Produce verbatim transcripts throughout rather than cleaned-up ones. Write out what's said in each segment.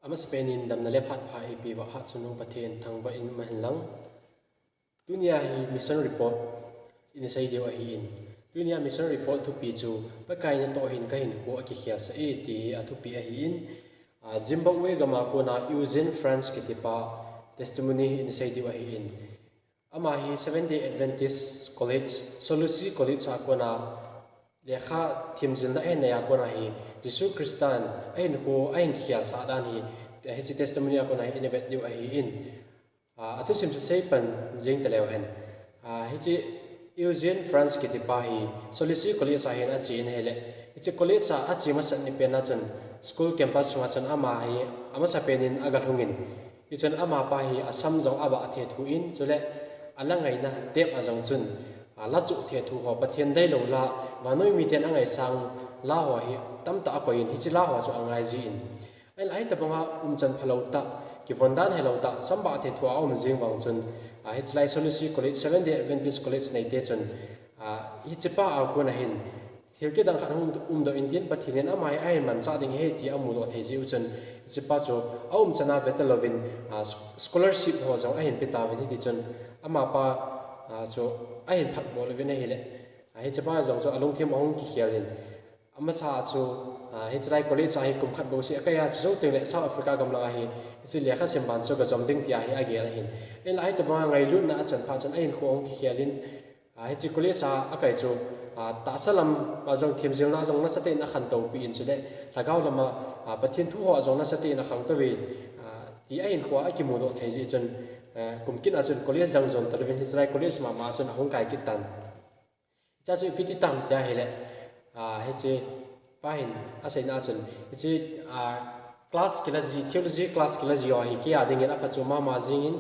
Amasapen in damna le phat pha eipeh uva Hatchungnung Pathen thangvah in um hen lang. Tunia hi mission report in isei diu ahin. Tunia mission report thupi chu Pakai natoh hin kahinkho akikhel sah e ti athupi ahin. Ah, Zimbabwe gam a kona Eugene Franz kitipa testimony in isei diu ahin. Ama hi Seventh Day Adventist College, Solusi College a kona lekha themjilna ahin nei a kona hi Jesu Christan ahinkho ahin khel sah dan hi, hiche testimony a kona hi ina vet diu ahin. Ah, athusim chu seipan jing taleu hen. Ah, hiche Eugene Franz kitipa hi Solusi College a hin ache in ahile, hiche college a ache masat ni pen a chun school campus sunga chun ama hi amasapen in agalhung in, hichun amapa hi asam jong abah thethu in, chule ala ngaina tape a jong chun, ah, la chu thethu ho, Pathen deilou la, vannoi miten angaisang la ho hi tamtah akoi in, hiche la ho chu angai jin. Ahinla hitobanga umchan phalou tah, kivon dan helou tah, sambah thethu a aum jing vang chun, ah, hichelai Solusi College, Seventh Day Adventist College neite chun, ah, hichepa a kona hin thil kidang khat hung umdoh in tin, Pathen in ama hi ahin manchah ding ahi ti amudoh thei jeh u chun, hichepa chu aumchan a veta louvin, ah, scholarship ho jong ahin pe tauvin, hiti chun amapa, ah, chu ahin phatbol uvin ahile, ah, hichepa jong chu alungthim ahung kikhel in, amasa chu, ah, hichelai college a hi kum khat bou seh akai a, chujou tengle South Africa gam langa hi hiche lekha sim ban chu gajom ding tia hi agel ahin. Ahinla hitobanga ngailutna achan phat chun ahinkho ahung kikhel in, ah, hiche college a akai chu, ah, tahsa lam a jong themjilna a jong nasatah in akhantou pi in, chule lhagao lama, ah, Pathen thu ho a jong nasatah in akhangtou ve, ah, ti ahinkho a akimudoh thei jeh chun, ah, kum kit a chun college jong jon talouvin hichelai college mama chun ahung kai kit tan. Hichea chu ipi ti tam tia ahile, ah, hichepa hin aseina chun, hiche, ah, class kila ji, theology class kila ji ho hi keia dingin aphachom mama jingin,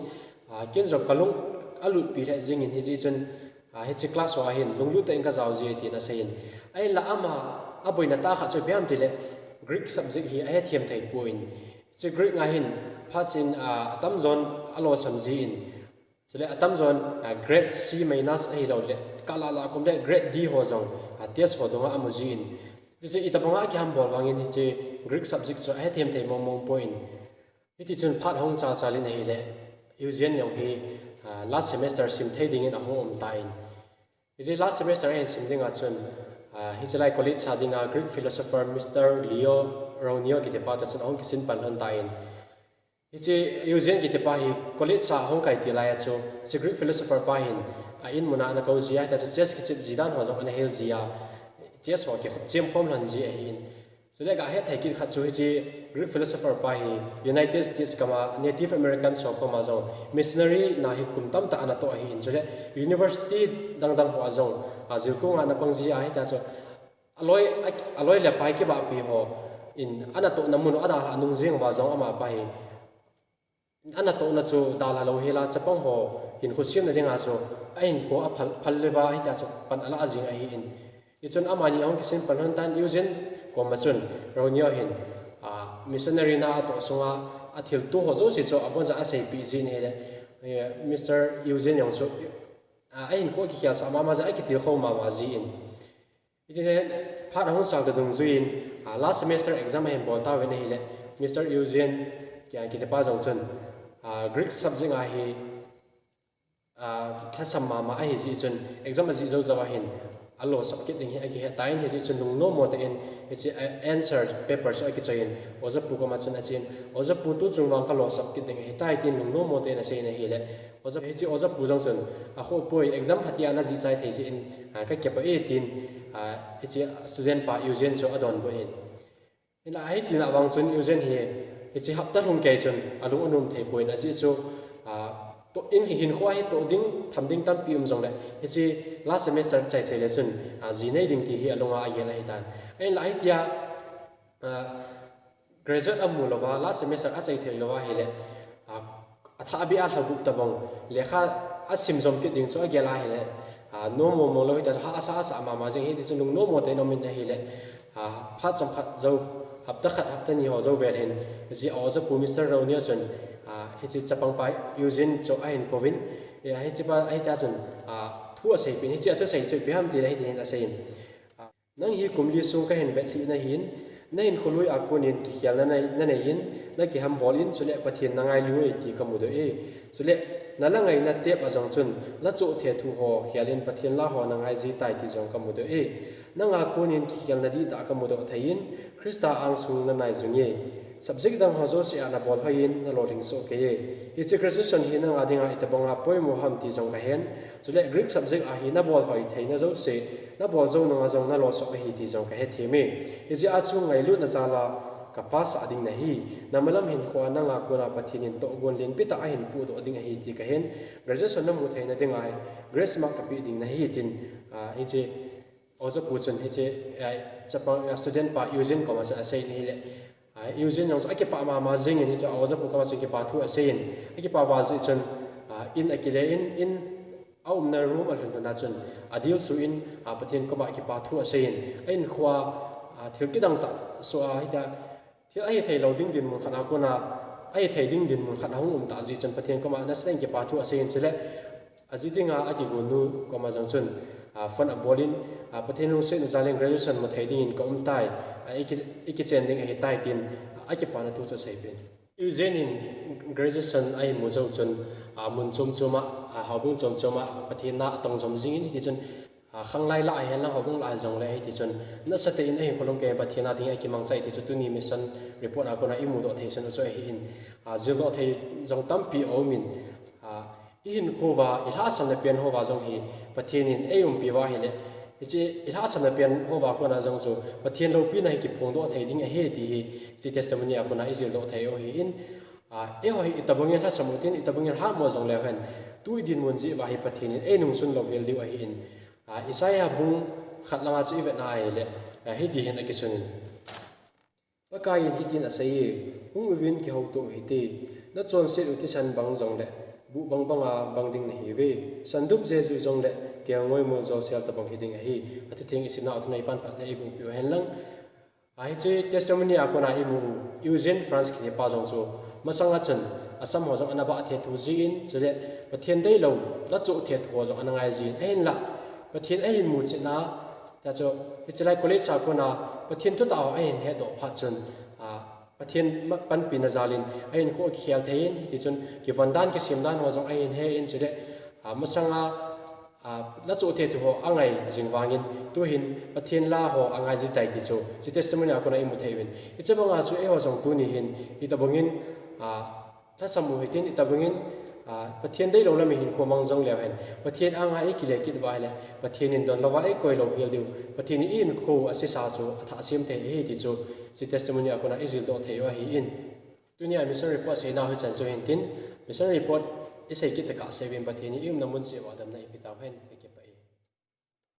ah, ken jong kalung alutpi lheh jingin, hijeh chun, ah, hiche class ho a hin lunglut tah in kajao ji e tin aseiyin. Ahinla ama aboina tah khat chu ipi ham tile, Greek subject hi ahethem thei poi. Hiche Greek a hin phat chun, ah, atamjon alosam jin, chule atamjon, ah, grade C minus ahiloule, kalala kum le grade D ho jong, ah, test ho dunga amu jin. Hiche itobanga akihambol vangin hiche Greek subject chu ahethem thei mong mong poi. Hitichun phat ahung chalchal in ahile, Eugene jong hi, ah, last semester sim thei dingin ahung um tan. Hiche last semester ahin sim dinga chun, ah, hichelai college a dinga Greek philosopher Mister Leo Rounieau kitipa toh chun ahung kisin pan lhon tan. Hiche Eugene kitipa hi college a ahung kai til laiya chu, hiche Greek philosopher pa hin a-in muna ana kou jia, hitia chu chess kichep ji dan ho jong ana hil jia, chess ho kichem khom lhon ji ahin. Chule gahet thei kit khat chu hiche Greek philosopher pa hi United States gam a Native Americans ho koma jong missionary na hi kum tamtah ana toh ahin, chule university dangdang hoa jong ajilkong a ana pang jia, hitia chu aloi, aloi le apai kibahpi hon anatohna mun u adalhah nung jeng uva jong amapa hi anatohna chu dalha louhela chapang ho hinkho semna dinga chu ahinkho aphal, phal leuva hitia chu pan alah jing ahin. Hichun amani ahung kisin pan lhon tan, Eugene koma chun Rounieau hin, ah, missionary na atoh sunga athilto ho jouse chu aboncha aseipeh jin ahile, eh, Mister Eugene jong chu, ah, ahinkho akikhel sah mama jeh a akitilkhou mama jin. Hichun phat ahung sang toh dungjuiyin, ah, last semester exam ahin bol tauvin ahile, Mister Eugene kitipa jong chun, ah, Greek subject a hi, ah, lhasam mama ahijeh chun exam ajih jou jou a hin alosap kit ding hi akihet tan, hijeh chun lungnommo tah in hiche, ah, answer paper chu akichoiyin, Ojapu koma chun achen, Ojapu, tuchung vang kalosap kit ding ahitai, tin lungnommo tah in aseiyin ahile, Oja, hiche Ojapu jong chun, akhohpoi, exam phatea najih chai thei jeh in, ah, kakipah e tin, ah, hiche student pa Eugene chu adonbut in. Hinla hitina vang chun Eugene hi, hiche hapta lhung kei chun alung anom thei poi, ajeh chu, ah, toh in hinkho hi toh ding, tham ding tampi um jongle, hiche last semester chai chai le chun, ah, ji nei ding ti hi alunga agel ahitan. Ahinla hitia, ah, graduate amu louva, last semester achai thei louva ahile, ah, athah beh a lha gup tobang lekha asim jom kit ding chu agel ahile, ah, nommo mong lou hitia chu hahsa asah mama jing, hitichun lungnommo tah in um in ahile, ah, phat chomkhat jou, hapta khat, hapta ni ho jou vel hin, hiche Ojapu Mister Rounieau chun, ah, hiche chapang pa Eugene chu ahin kouvin, eh, hichepa, hitia chun, ah, thu aseipeh in, hiche athusei chu ipi ham tile hiti hin aseiyin. Ah, nang hi kum li sung kahin vetlhih nahin, Na hinkho lui a konin kikhel na nei, na nei in, na kihambol in, chule Pathen na ngailu e ti ka mudoh e. Chule, na la ngaina tep a jong chun, la choh thethu ho khel in Pathen la ho na ngai ji tai ti jong ka mudoh e. Nang a konin kikhel na dihtah ka mudoh thei in, Christa angsung na nai jing e. Subject dang ho jouse a na bol hoi in, na lolhing soh kei e. Hiche graduation hi nang a dinga itobang a poimo ham ti jong ka hen. Chule Greek subject a hi na bol hoi theina jouse, na bol jou nung a jong na lolsah ahi ti jong ka hethem e. Hijeh a chu ngailutna jal a ka pass a ding nahi. Na malam hinkho a nang a kona Pathen in tohgon lenpi tah ahin pohdoh ding ahi ti ka hen. Graduation na mu theina dinga hi grace mark ka pe ding nahi tin, ah, hiche Oja pu chun hiche, ah, chapang, ah, student pa Eugene koma chun asei in ahile. Ah, Eugene jong chu akipah mama jing in hiche Oja pu koma chun kipa thu asei in. Akipah val chu chun, ah, in akile in, in a umna room a lhun lhun a chun, a dil suh in, ah, Pathen koma kipa thu asei in. A hinkho a, ah, thil kidang tah soh a hitia, thil ahi thei lou ding dinmun khat a kona, ahi thei ding dinmun khat ahung um tah jeh chun Pathen koma nasa tah in kipa thu asei in chule, aji dinga akigon nu koma jong chun, ah, phone abol in, ah, Pathen lungsetna jal in graduation mu thei ding in ka um tai, ah, i ki, i kichen ding ahi tai tin, ah, akipana thu chu asei peh in. Eugene in graduation ahin mu jou chun, ah, mun chom chom a, ah, houbung chom chom a, Pathen na atong jom jing in hiti chun, ah, khanglai lah a hihen lang houbung lah a jong le hiti chun, nasa tah in ahin kholung kei Pathen a ding akimangcha e ti chu tuni mission report a kona i mudoh thei sun u chu ahi in, ah, jildoh thei jong tampi aum in, ah, i hinkho uva, i lhahsamna pen ho uva jong hi Pathen in eiumpi uva ahile, hiche i lhahsamna pen ho uva kona jong chu Pathen loupina hi kiphongdoh thei ding ahi ti hi, hiche testimony a kona i jildoh thei u ahi in, ah, eiho hi itobang in lhasam u tin, itobang in lhahmo jong leu hen, tu i dinmun jeh uva hi Pathen in einungsun louhel diu ahi in, ah, Isaiah bung khat langa chu i vet na ahile, ah, hiti hin akisun in. Pakai in hitin asei e, hung uvin kihouto u hite, na chonset u thisan bang jongle, buh bang banga bang ding nahiuve, sandup jeju jongle, kelngoi mol josel tobang hiding ahi, athi theng i simna u thuna i pan phat thei i buh piu hen lang. Ahi chu testimony a kona i mu u, Eugene France kiti pa jong chu, masanga chun, asam ho jong ana bah thethu jin, chule, Pathen deilou, la choh thethu ho jong ana ngai jin, ahinla, Pathen ahin mu chetna, Tia chu, hiche lai college a kona, Pathen thutah ho ahin hedoh phat chun, ah, Pathen ma-, panpina jal in, ahinkho akikhel thei in, hiti chun, kivon dan, kisem dan ho jong ahin he in chule, ah, masanga, ah, la choh thethu ho angai jing vangin, tuhin Pathen la ho angai ji tai ti chu, hiche testimony a kona i mu thei uvin. Hiche banga chu eiho jong tuni hin, hitobang in, ah, Lhasam u hitin, itobang in, ah, Pathen deilou lam in hinkho mang jong leu hen, Pathen anga i kile kit uva ahile, Pathen in donlouva eikoi louhel diu, Pathen in i hinkho asesa chu athah sem thei ahi ti chu, hiche testimony a kona i jildoh thei u ahi in. Tunia mission report seinau hichan chu hintin, mission report i sei kit tokah seuvin Pathen in i umna mun cheh uva damna eipe tauhen.